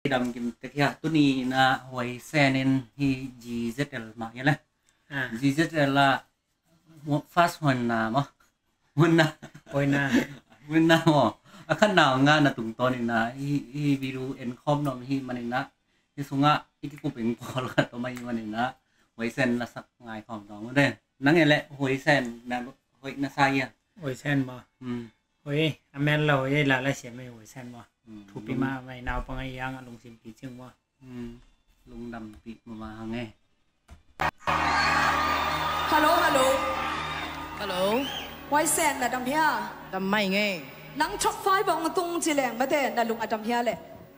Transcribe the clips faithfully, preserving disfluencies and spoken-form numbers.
Dam kim tek hia, tuni na Huai Sen in hi G Z L mah hia le. Ah. G Z L a first huan na maw. Huan na. Huai na. Huan na maw. A khat na nga na tungtawn in na hi, hi video en khawm nuam hi manin na. Hi sungah i kikup in khawl khat om ahi manin na. Huai Sen na sak ngai khawm dong de. Nang e le Huai Sen na hoih na sa hia. Huai Sen maw. Hmm. Hoih, a mel lo hoih, la la siam ei Huai Sen maw. Hmm. Thupi mah mai naupang ahi hang a lungsim pi cing maw. Hmm. Lungdam pi mama hang e. Hello, hello. Hello. Huai Sen na dam hia? Dam mai nge. Nang top five bang tung ci leng mate na lung a dam hia le?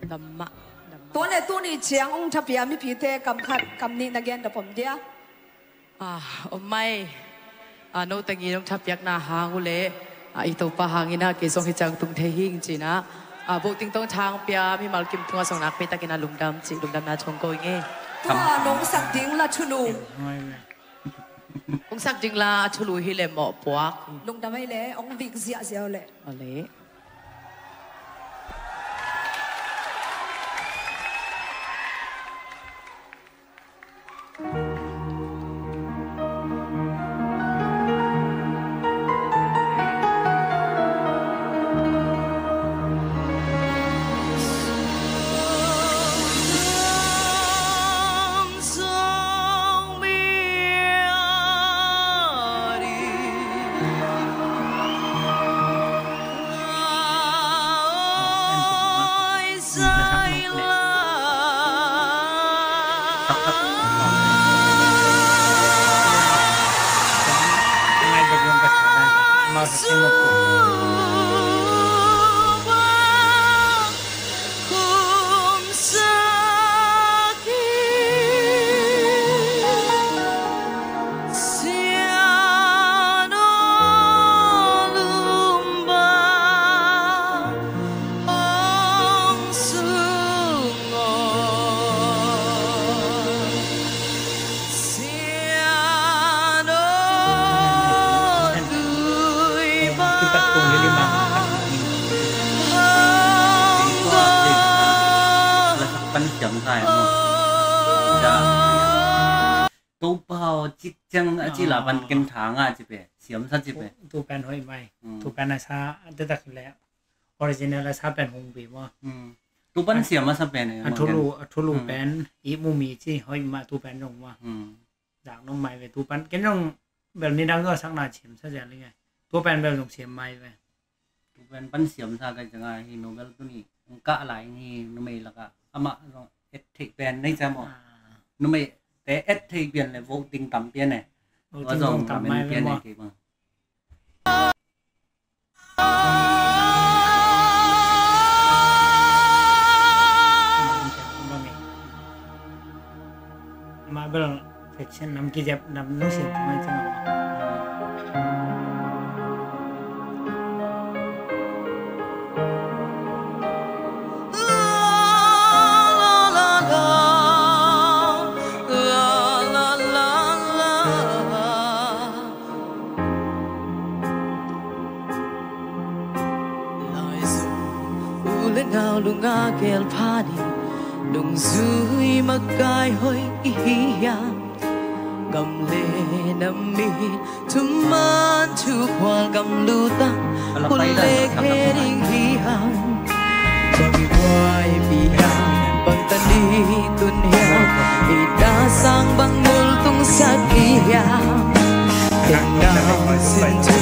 Dam mah, dam mah. Tua le tuni ciang ong thapia mipite kam khat kam nih na gen da pom dia. Ah, om mai. Ah, no tengin ong thapiakna hang uh le, ah, i Topa hangin ah kei zong hi ciang tung thei hing cina. Ah, voting tawh thang pia mimal kim tungah zong nakpi takin ah lungdam ci, lungdamna thong ko ing e. Tua nong sak ding la thulu. Ong sak ding la a thulu hi le mawh puak. Lungdam ei le, ong vik ziahziah le. Ole. Topa aw, cik ciang a ci la pan ken tha ngah ci pe, siamsa ci pe. Tu pen hoih mai. Tu pen a sa, a taktak le original a sa pen hong pi maw. Tu pan siam a sa pen e, a thulu, a thulu pen i mu mi ci hoih mah tu pen dong maw. Zak nong mai ve tu pan ken dong bel nidang zaw sakna siamsa zia ling e. Tu pen bel dong siam mai ve. Tu pen pan siamsa kai cianga hi no bel tuni ang kah lai hi numei laka amah zong et theih pen nei ca maw. Numei te et theih pian le voting tam pian e. Tua zong tam mai pian e kei bang. Marble section nam kizep nam nung sin mai chang. Laizum u le nau lunga gel pha ni, nungzui makai hoih i hi hiam? Gam le nam in thuman thuphual gam lutang hun le khe ding hi hiam? Bang i buaipi hiam, bang tani tun hiam, i dasang bang multung sak hi hiam? Ken nang sin thu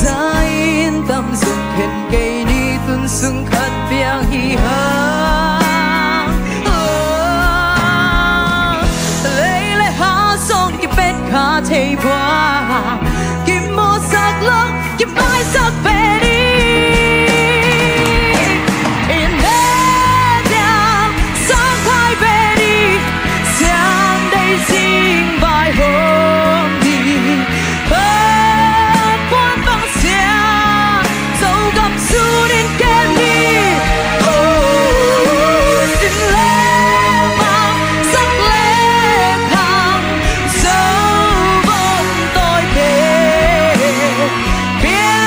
zain tam suk khen kei ni tun sung khat piang hi hiam? Lei le ha zong kipet kha thei bua, kimawhsak lo, kimaisak pen i. I ne diam sang khai pen i, siang dei sing vai hong di. Puan bang siang Zogam sun in kem hi. Sin le mang, sak le khang, Zogam tawi te. Pia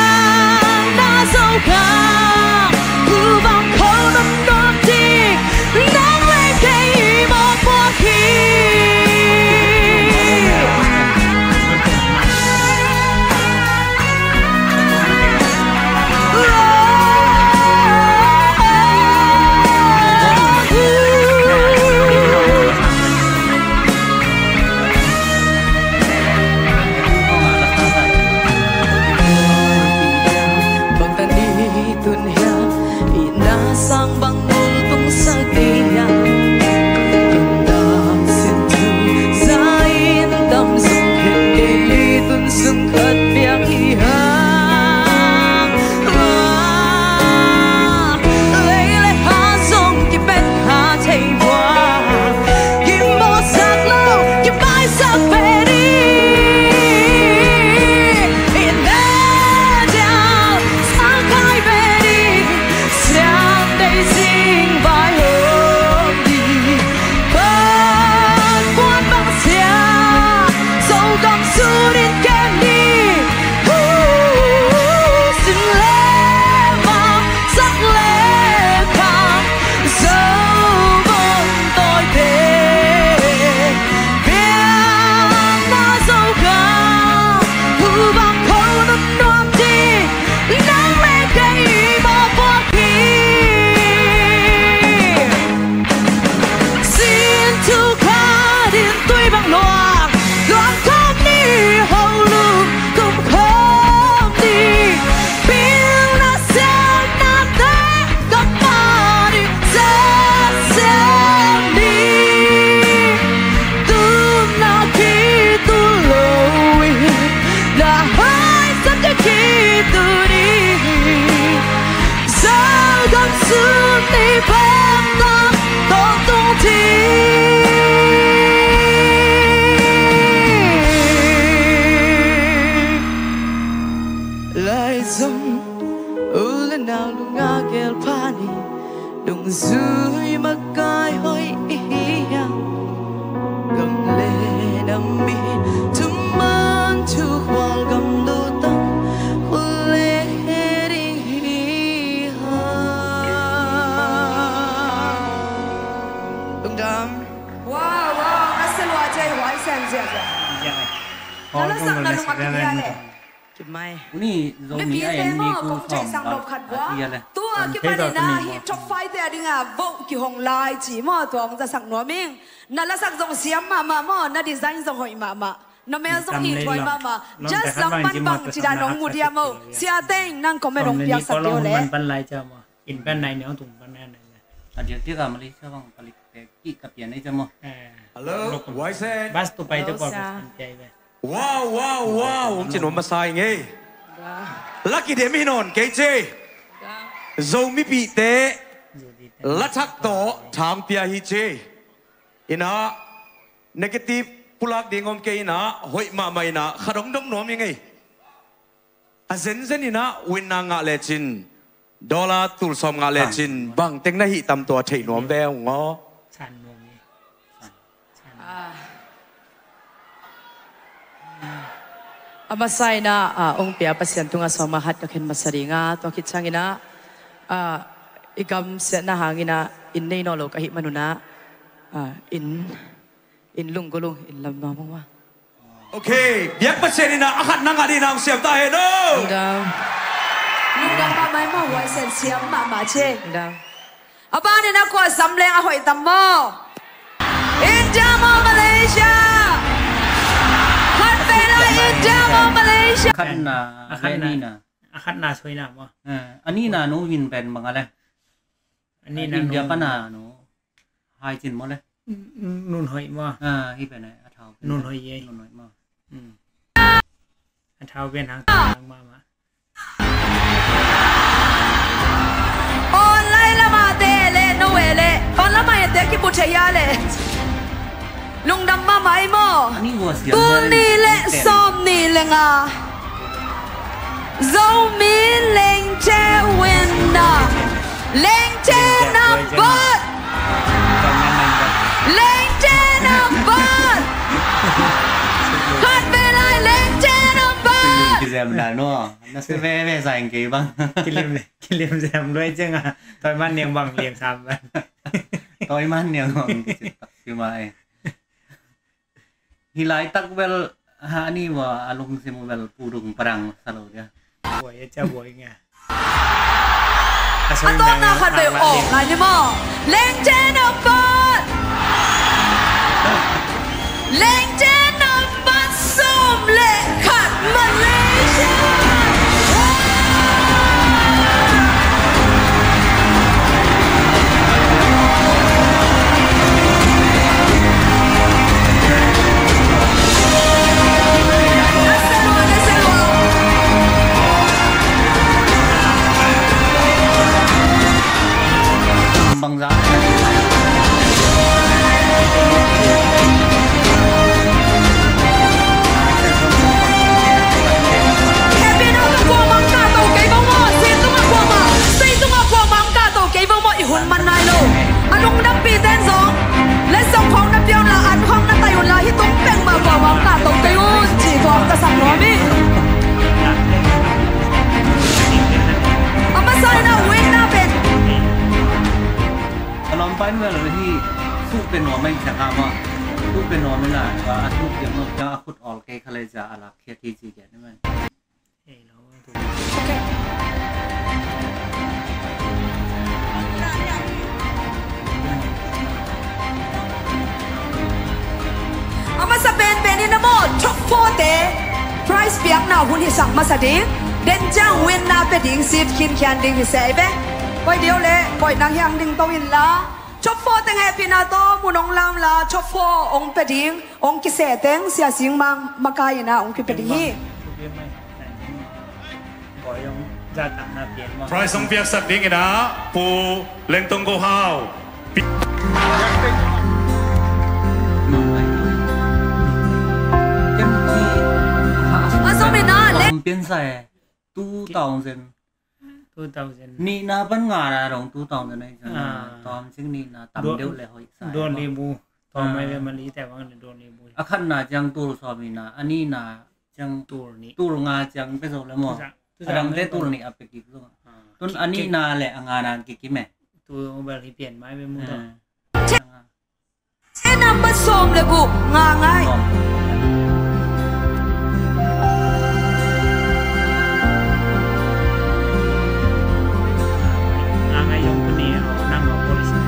Makai hoih i hi hiam? Gam le nam mihing thuman thukhual gam lutang khut le he ding hi hang. Lungdam. Wow, wow, a se lua cei huai sen ziazia. Na la sak na lung a kidia le. Kip mai. Uni Zomi a en ni ku sawm sang lop khat vua. Tua kipan ina hi top five te a dinga vote kihong lai ci maw, tua hong zasak nuam ing. Na lasak zong siam mahmah maw, na design zong hoih mahmah. Na mel zong hi thuai mahmah. Just lam pan bang ci dan hong mu dia maw. Sia teng nang comment hong piaksak deuh le. Inn pan nai ni hong tung pan nai nai. A diakdiak a Malaysia bang palik pek kih ka pian ei cam maw. Hello, Waisen. Bas tu pai te pawl bas an piai ve. Wow, wow, wow. Hong ci nuam masa ing ei. Lucky dem hi nawn kei ci. Zomipihte lathak tawh thang pia hi ci. Ina negative pulak ding om kei ina hoih mahmah ina khat hong dong nuam ing ei. A zenzen ina winna ngah lecin dollar tul sawm ngah lecin bangteng na hih tam tua theih nuam ve ung aw. San nuam hi. San. Ah. A masa ina, ah, ong pia Pasian tunga sawm a hat ka khen masa dinga, tua khit ciang ina, ah, i gam siatna hang ina inn nei nawn lo ka hih man una, ah, inn, inn lunggulh ung, inn lam nuam ung a. Ok, biak Pasian ina a khat na ngah ding ina hong siam ta hen aw. Dam. Lungdam mahmah maw, huai sen siam mahmah ci. Dam. A ban ina kua sam leng a hoih tam maw? India maw Malaysia? Khat vei lai India maw Malaysia? Khatna, a khatna, a khatna soina maw? Eh, a nihna nu vin pen bang a le? A nihna India nu. Pana nu. Hai cin maw le? N-, n-, nun hoih maw? Ah, hi pen a thau pen. Nun hoih ye. Nun hoih maw? Hmm. A thau pen hang tang mahmah. Online lama te le, no we le. Online lama te kipu thei ya le. Lungdam mahmah ei maw. Tul nih le sawm nih le nga. Zomi Lengte winna. Lengte nambat. Lengte nambat. Khat vei lai Lengte nambat. Kizem dan maw. Na se veve sa ing kei bang. Kilim, kilim zem luai ciang a. Tawi man niang bang liang sam bang. Tawi man niang bang kicin tak si mai. Hi laitak bel ha ni wa a lungsim bel pudung parang salo dia. Buai a cia buai nga. A tawpna khat vei awk lai ni maw? Lengte nambat. Lengte nambat sawm le khat Malaysia. Bangzah. Happy no ka kuamang ka to kei bang maw, sei tungah kuamang, sei tungah kuamang ka to kei bang maw, i hun man nai lo. A lungdampi ten zong, le zong khawng na pia un la, an khawng na tai un la, hi tung peng mah kuamang ka to kei un, ci kuam ka sak nuam hi. A masa in a win na pen. A lawm pain vel hi, suh pen nuam a in ciang a mah. Suh pen nuam in a, a suh ciang nuam ciang a khut awl kei kha le cia a lak khiat hi ci kian in man. A masa penpen in a maw, top four te prize piakna hun hisak masa ding. Den ciang winna pe ding, seat khinkhian ding hi se ve. Koi deuh le, koi nang hiang ding to in la. Top four teng hehpihna tawh mun hong lam la, top four hong pe ding, hong kiseh teng Sia Sing Mang makai in a hong kipe ding hi. Prize hong piaksak ding in a Pu Lengtong Go Hau. A zom in a le. Hong piansa e, two thousand. Two thousand. Nihna pan ngana dong two thousand ahi zong, ah, tawm cing nihna tam deuh le hoih sa. Don libu. Tawm mai ve, ah, Mali te bang le don libu. A khatna ciang tul sawm nihna, a nihna ciang tul nih. Tul nga ciang pe zo le maw. Tuza, tuza a dangte mai tul nih a pe kik zo. Ah, tun kik, a nihna le a ngana kikim e. Tu bel hi pian mai ve mu ta. Ah. Chair number sawm le guk, nga ngai. Nga ngai zong tu ni, oh, nang, oh, police.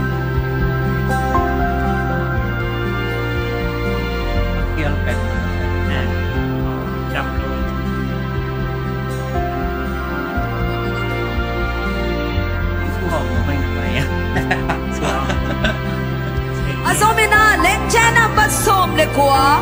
Kial pek. Eh, oh, jump road. A zom in ah, lengche number sawm le kua.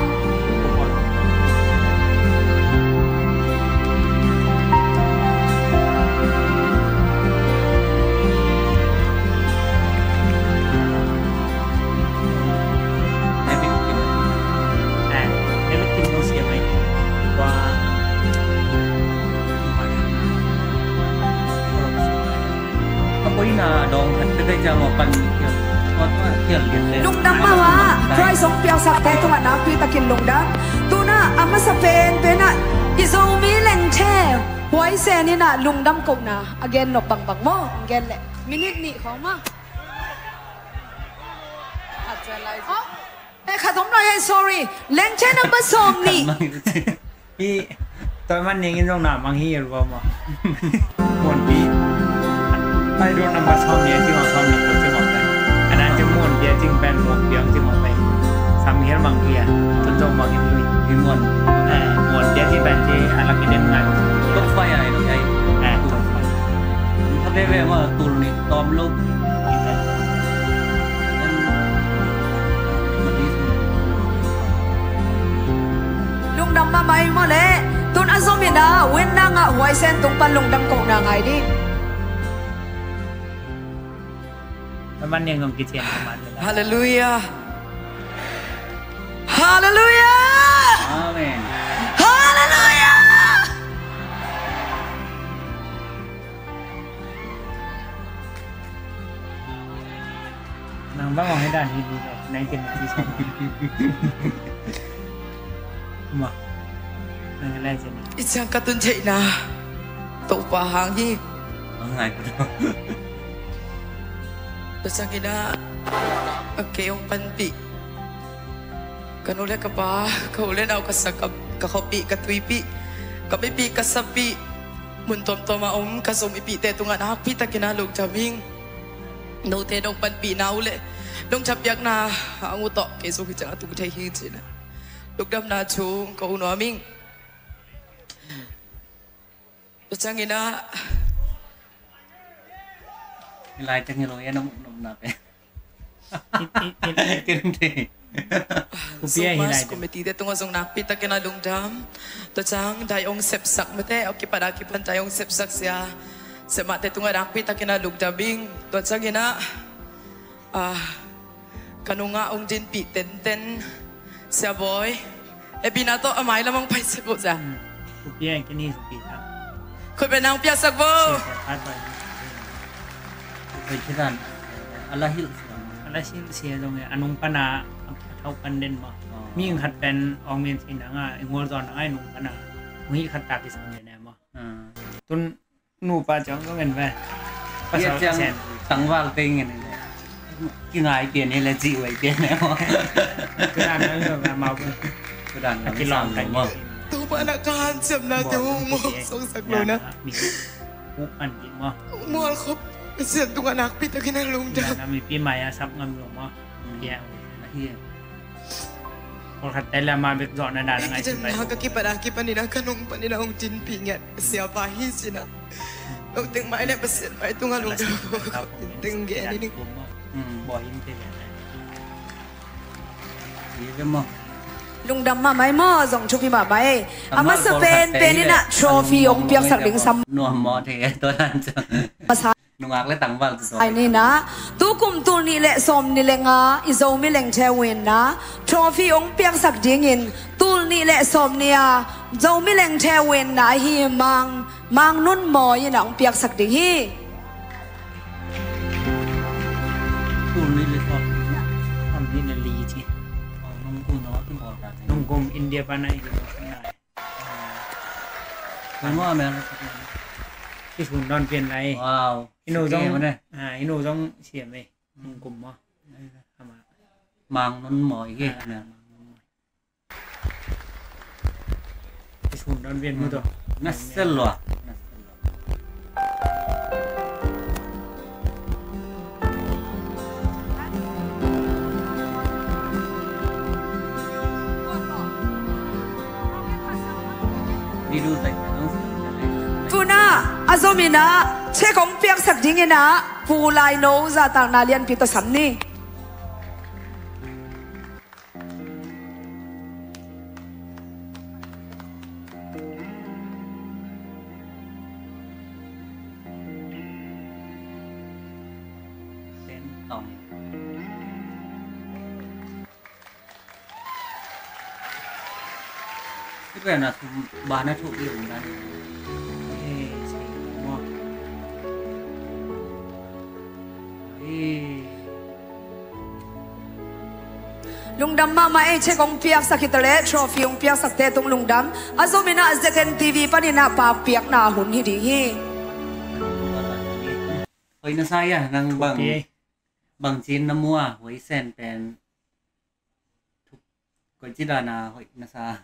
Lungdam mahmah, prize hong piaksakte tungah nakpi takin lungdam. Tu-in ah a masa penpen ah i Zomi lengthe huaisen in ah lungdam kohna a gen nop bangbang maw, hong gen leh minit nih khawng maw. Eh, khat om lai, eh, sorry. Lengche number sawm nih. Hi, Toy Man Ning in zong na mang hi el ba maw. Muanpi. Ai, don number sawm nih a cing, sawm nih a cing, a nan cing Muanpi a cing pen Muanpi a cing pen. Sam hial mang hi a. Tun zong mang hi hi. Hi Muan. Eh, Muanpi a cing pen cing a lak i den ngai. Top five a i lo ai. Eh, top five. Tha ve ve maw, tul nih tawm lo. Lungdam mahmah hi maw leh. Tun a zom in ah, win nang ah huaisen tung pan lungdam kohna ngai dih. Halleluiah. Halleluiah. Amen. Halleluiah. Nang bang ong hi dan hi di le, nang ken ti sa. Ma. Nang lai jen. I ciang ka tun theihna Topa hang hi. Ang ngai ko. Tua ciangin ah, a kei hong panpih ka nu le ka pa, ka u le nau, ka sakap, ka khuapih, ka tuipih, ka mipih, ka sappih, mun tuamtuam a om ka Zomipihte tungah nakpi takin a lungdam ing. Note nong panpihna uh le nong thapiakna hang uh tawh kei zong hi ciang a tung thei hi cin a lungdamna thu ka uh nuam ing. Tua ciangin ah, hi lai teng hi lo, ya na muk nopna pe. It, it, it. Ken te. Kupi a hi lai teng. Committee te tungah zong nakpi takin a lungdam. Tua ciang dai ong sepsak mate, a kipat a kipan dai ong sepsak sia, siamahte tungah nakpi takin a lungdam ing. Tua ciangin ah, ah, ka nungah ong dinpih tenten, Sia Bawi. E, bina tawh a mai lamang paisak uh sia. Hmm. Kupi a kini supi ta. Khut beng nang piaksak bo. Sia, sia, sia. Sia, sia, sia. A la hilh sia. A la hilh sia zong e, a nung pan a, a thau pan den maw. Oh. Mi khat pen ong min sin a nga, i ngol zon a nga i nung pan a. Ngi khat tak i sang den e maw. Hmm. Tun nupa ciang zong en ve. Pasal ciang tangval te ngen en ve. Kingai pian hi le, cih vai pian hi maw. Kudan nang zong a mau. Kudan nang kilawm sam lo maw. Topa na ka hanciamna te hong mawk songsak lo na. Mi upan ki maw. Mual khop sian tungah nakpi takin a lungdam. Kudan na mipi mai a sap ngam lo maw. Piang. Ahi. Pawlkhat te le amah bek zawhna dan a ngaihsun lai. Ka kipan a kipan in a ka nung panin a hong dinpih ngiat Sia Pa hi cin a. Nong teng mai le Pasian mai tungah lungdam. Teng gen in. Lungdam mahmah maw, zong thupi mahmah e. A masa penpen in a trophy hong piaksak ding sam. Nuam maw thei e, tua dan ciang. Nungak le tangval tu. Ai ni na, tu kum tul nih le sawm nih le nga i Zomi lengthe uh in na trophy hong piaksak dingin tul nih le sawm nih a Zomi Lengthe Win na hi Mang, Mang Nun Mawi in a hong piaksak ding hi. Tul ni le sawm, sawm ni le li ci. Nung kum no ki mawl ta. Nung kum India pan a i ki mawl ta. Kan maw America. Ki sun dawn pian lai. Wow. Ino zong, ah, ino zong siam ei. Nung kum maw. Ama. Mang Nun Mawi hi. Ah, Mang Nun Mawi. Ki sun dawn pian maw to. Na sel lua. Na sel lua. Tuna a zomi na check hong piaksak dingin a Pu Lai No zahtakna lianpi tawh sam ni. Ih pen a sum bana thuh i ung dan. Eh, si mo. Eh. Lungdam mahmah ei, check hong piaksak hi ta leh trophy hong piaksak te tung lungdam. A zomi na Z N T V panin a pakpiakna hun hi ding hi. Hoih na sa ia, nang bang, bang cin na mua, huai sen pen. Koi ci dan a hoih na sa.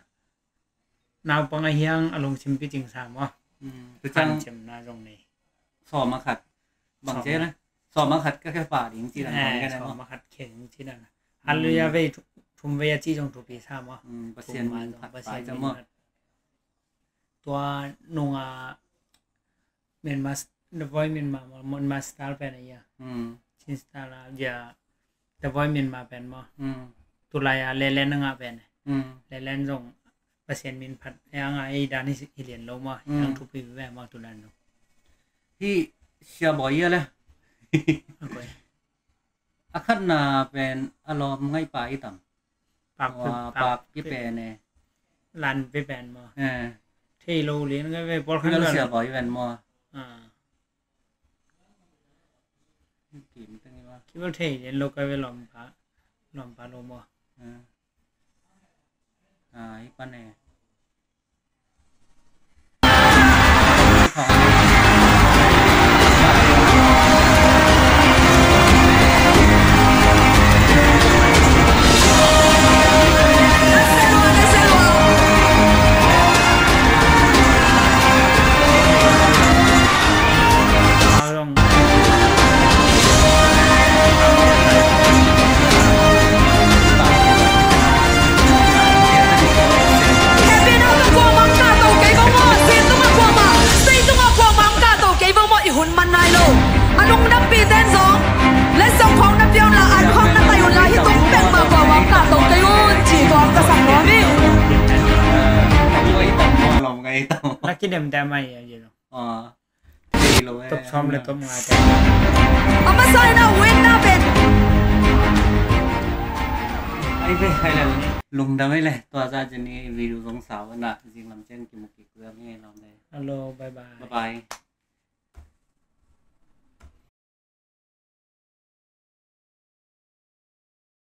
Naupang a hiang a lungsim picing sa maw. Hanciamna zong nei. Sawm a khat. Bang ci na. Sawm a khat ka khe pa ding ci dan. Sawm a khat khe ding ci dan. Halleluiah vei thum vei a ci zong thupi sa maw. Pasian min phat. Tua nunga Myanmar, The Voice Myanmar maw, Myanmar Star pen a ia. Chin Star a ia, The Voice Myanmar pen maw. Tulai a Lelen a ngah pen. Lelen zong Pasian min phat a ngah ei dan hi lian lo maw. Ang thupi ve maw tu dan zong. Hi sia bawi ia le. A khatna pen a lawm ngaih pa i tam. Pak kipen e. Lan pe pen maw. Thei lo lian ka ve pawl khan ka sia bawi pen maw. Kibel thei lian lo ka ve lawm pa. Lawm pa lo maw. Ai pan e. Kevin, a kuamah hong kahto kei vo maw, sin tungah kuamah, sin tungah kuamah hong kahto kei vo maw, i hun man nai lo. A lungdampih ten zong, letsong khawng na pia un la, an khawng na tai un la, hih tung peuhmah kuamah hong kahto kei un, ci tuam ka sak nuam hi. Na kidem dam ai, ai lo. Top sawm le top nga te. A masa in a win na pen. Ai ve, ai le. Lungdam ai le. Tua za jen ni video zong sau na zing lam chen kimu kik kuang e lam le. Hello, bye bye. Bye bye.